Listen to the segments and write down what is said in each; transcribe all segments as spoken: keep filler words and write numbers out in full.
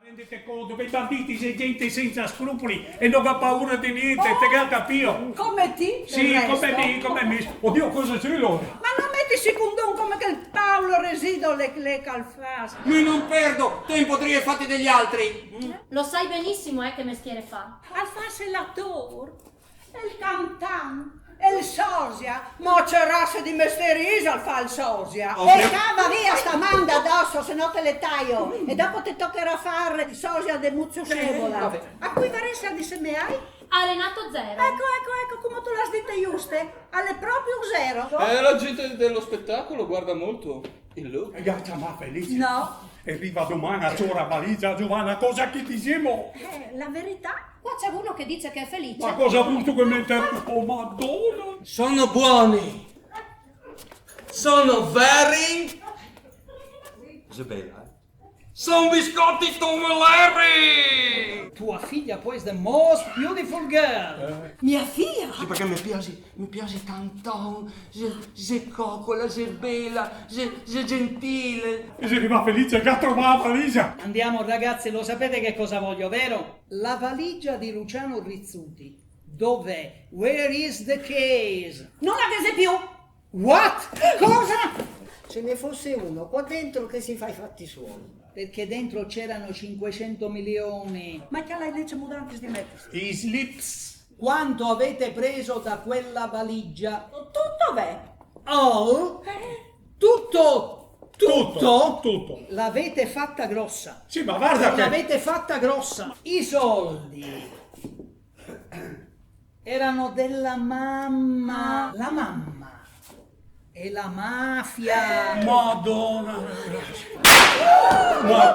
Rendete conto che i banditi xe gente senza scrupoli e no ga paura de niente, te ga capìo? Come ti, del Sì, resto. Come mi, come mi. Oddio, cosa xe lora? Ma non metti secundon come quel Paolo Resido le, le Calfas. Lui non perdo tempo tra i fatti degli altri. Lo sai benissimo, eh, che mestiere fa. Al fase l'ator, el cantan, el sosia. Ma che raza di mestieri isal fa el sosia? Oh, E mio- cava via sta man da dosso, se no te le taio. E dopo te tocherà far el sosia de Muzio Scevola. Vabbè. A cui varese a dise meai? A Renato Zero. Eco, eco, eco, come tu l'has dite juste, al è proprio zero. Eh, la gente dello spettacolo guarda molto il look. Ga ciamà Felice? No. E riva doman a cior a valigia, Giovanna, cosa che disemo? Eh, la verità. Qua c'è uno che dice che è felice. Ma cosa vusto che me inter... Oh, Madonna! Sono buoni. Sono veri. Isabella, eh? Sono biscotti tonelleri! Tua figlia poi is the most beautiful girl. Mia figlia? Sì, perché mi piace, mi piace tanto. Se, se cocola, se bella, se, se gentile. E se riva Felice, che trova la valigia? Andiamo ragazzi, lo sapete che cosa voglio, vero? La valigia di Luciano Rizzuti. Dov'è? Where is the case? Non la vede più. What? Cosa? Ce ne fosse uno qua dentro che si fa i fatti suoi. Perché dentro c'erano cinquecento milioni. Ma che l'hai leggio mudantis di Metis? I slips. Quanto avete preso da quella valigia? Tutto ve. All? Tutto? Tutto? Tutto. L'avete fatta grossa. Sì, ma guarda che... L'avete fatta grossa. I soldi erano della mamma. La mamma è la mafia. Madonna.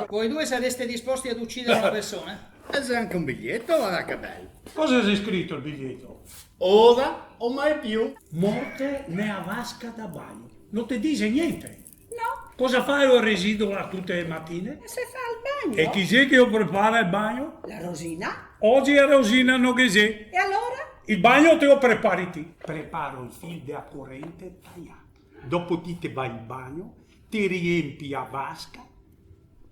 Voi due sareste disposti ad uccidere una persona? E c'è anche un biglietto, guarda che bello. Cosa xe scrito el biglietto? Ora o mai più. Morte nea vasca da bagno. No te dixe niente? No, Cosa fa el Resido là tute le matine? se fa il bagno. E chi xe che lo prepara el bagno? La Rosina. Ogi la Rosina no ghe xe. E allora? El bagno te lo prepari ti. Preparo el fil dea corente taià. Dopo ti te va in bagno, te riempi la vasca,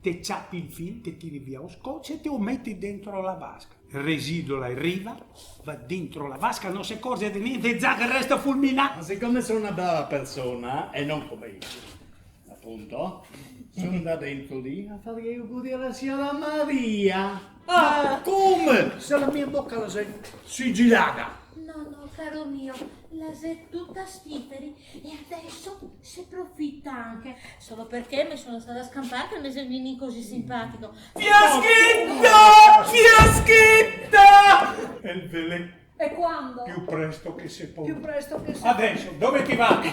te ciapi el fil, te tiri via lo scotch e te lo meti dentro la vasca. El Resido la riva, va dentro la vasca, no se corge de niente, e già che resta fulminà. Ma siccome sono una brava persona, e non come io, appunto, sono andato dentro lì a fare gli auguri alla signora Maria. Ma come? Se la mia bocca la si sigillata. No, no, caro mio, la xe tutta spiferi e adesso se profitta anche. Solo perché mi sono stata a scampare che mi sembri così simpatico. Fiaschetta! Fiaschetta! E el vele E quando? Più presto che se può. Più presto che se Adesso, dove ti vati?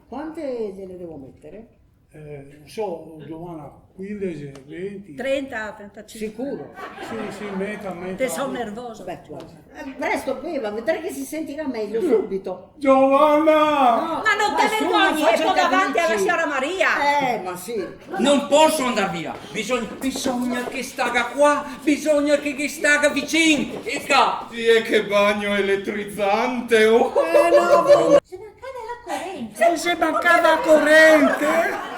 Quante gliene devo mettere? Eh, non so, Giovanna, quindici, venti. trenta, trentacinque. Sicuro? Sì, sì, meta, meta. Te so nervoso. Beh, guarda. Eh, presto, beva, vedrai che si sentirà meglio subito. Giovanna! Ma non te Ma su, vergogni, ma e faccia poi davanti capirci. Alla signora Maria. Eh, ma sì. Non posso andare via. Bisogna, bisogna che staga qua. Bisogna che, che staga vicino. E qua. Sì, e che bagno elettrizzante. Oh. Se mancava la corrente. Se xe mancada la corente!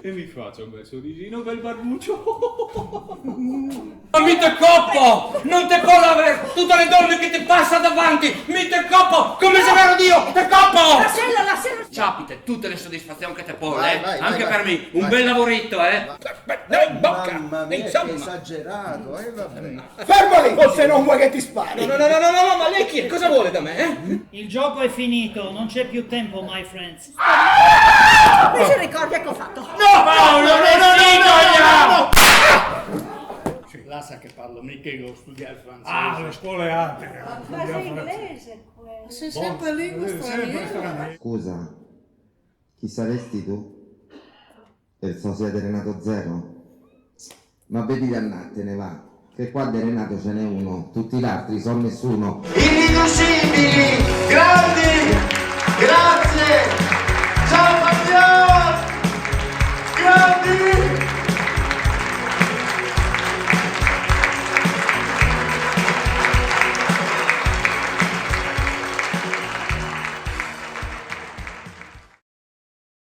E mi faccio un bel sorrisino, bel barbuccio. Ma mi te copo! Non te cola aver tutte le donne che te passa davanti! Mi te copo! Come se vero Dio! Te copo! Lascialo, lascialo. Ciapite tutte le soddisfazioni che te puoi, Vai, eh? vai, Anche vai, per vai. me, un Vai. bel lavoretto, eh? Dai, in bocca! Mamma mia, che Insomma. Esagerato, eh, vabbè. Fermati, o se non vuoi che ti spari! No, no, no, no, no, no, ma lei chi è? Cosa vuole da me, eh? Il gioco è finito, non c'è più tempo, my friends. Misericordia che ho fatto. No, no, no, no, no, no, no, no. Lascia che parlo, mica io studiare il francese. Ah, le scuole alte. Ma sei inglese questo. Sei sempre lingua Eh, sempre straniera. Scusa, chi saresti tu? Il sosia di Renato Zero? Ma vedi d'annattene, va, che qua di Renato ce n'è uno, tutti l'altri sono nessuno. Irriducibili, grandi, grazie.